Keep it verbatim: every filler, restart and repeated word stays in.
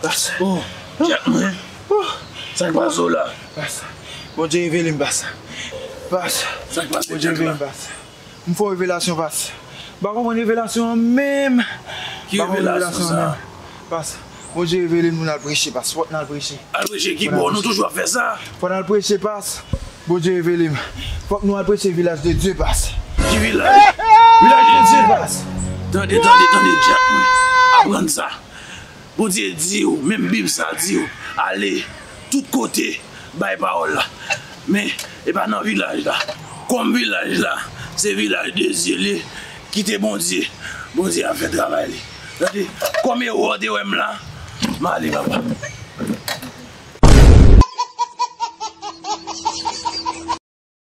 Pas. Oh, Jack, mwen. Sa k pase w la? Pas. Bondye revele m, pas. Pas. Sa k pase, Bondye revele m, pas. M fè yon revelasyon, pas. M pa konprann revelasyon an menm. Ki revelasyon sa? Pas. Bondye revele m, nou al preche, pas. Fòk n al preche. Al preche ki bò? Nou toujou ap fè sa. Fòk n al preche, pas. Bondye revele m. Fòk nou al preche vilaj de Dye, pas. Ki vilaj? Vilaj de Dye, pas. Tande, tande, tande, Jack, mwen. Aprann sa. Bondye di w, menm Bib sa di w, ale tout kote, bay pawòl la. Men, e pa nan vilaj la. Kòm vilaj la, se vilaj de Dye li, kite Bondye. Bondye ap fè travay li. Tande, kòm Ewòd te wè m la, m ale, papa.